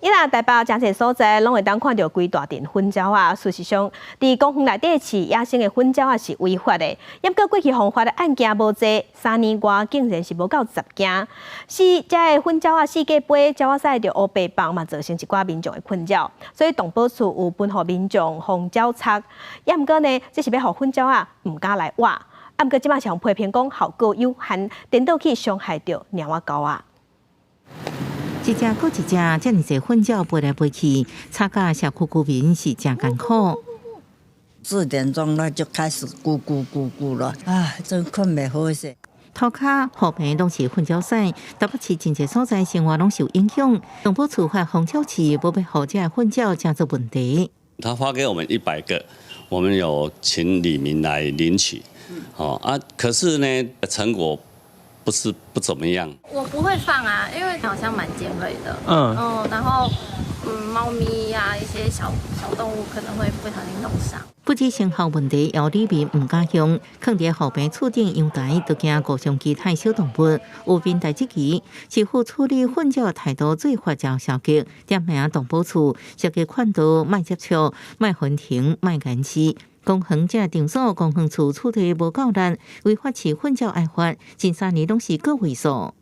伊若台北誠濟所在，攏會當看著規大陣糞鳥仔。事實上，佇公園內底飼野生的糞鳥仔是違法的。毋過過去予罰的案件無濟，3年外竟然是無夠10件。是這个糞鳥仔四界飛，鳥仔屎著烏白放嘛，造成一寡民眾的困擾。所以動保處有分予民眾防鳥鑿。毋過呢，這是欲予糞鳥仔毋敢來挖。毋過這馬是予批評講效果有限，顛倒去傷害著貓仔狗仔。一隻閣一隻，遮爾濟糞鳥飛來飛去，吵甲社區居民是誠艱苦。 4點鐘那就開始咕咕咕咕了，啊，真睏袂好勢。塗跤、河邊攏是糞鳥屎，台北市真濟所在生活攏受影響。動保處發防鳥刺，無欲予這糞鳥成做問題。他發給我們100個，我們有請里民來領取，哦啊，可是呢，成果不是不怎麼樣。我不會放啊，因為好像蠻尖銳的。嗯，然後貓咪呀，一些小小動物可能會不小心弄傷。不止成效問題，有里民毋敢用，囥佇河邊厝頂陽台，都驚誤傷其他小動物。有民代質疑，市府處理糞鳥態度做法誠消極，點名動保處設計勸導，莫接觸，莫分庭，莫干涉。公園這場所，公園處處理無夠力，違法飼糞鳥愛罰，近3年攏是個位數。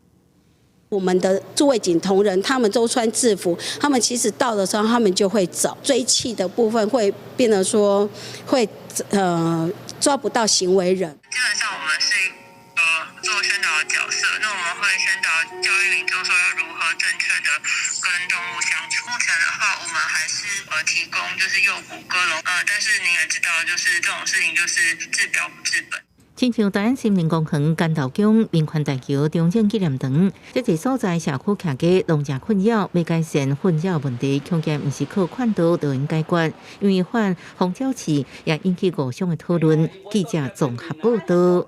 我們的駐衛警同仁，他們都穿制服，他們其實到的時候，他們就會走。追緝的部分會變得說會抓不到行為人。基本上我們是做宣導的角色，那我們會宣導教育民眾說要如何正確的跟動物相處。目前的話，我們還是提供就是誘捕鴿籠，但是你也知道，就是這種事情就是治標不治本。親像大安森林公園、竿頭宮、民權大橋、中正紀念堂，這些所在社區徛家攏誠困擾，欲改善糞鳥問題，恐驚毋是靠勸導就能解決，因為發防鳥刺也引起五傷的討論。記者綜合報道。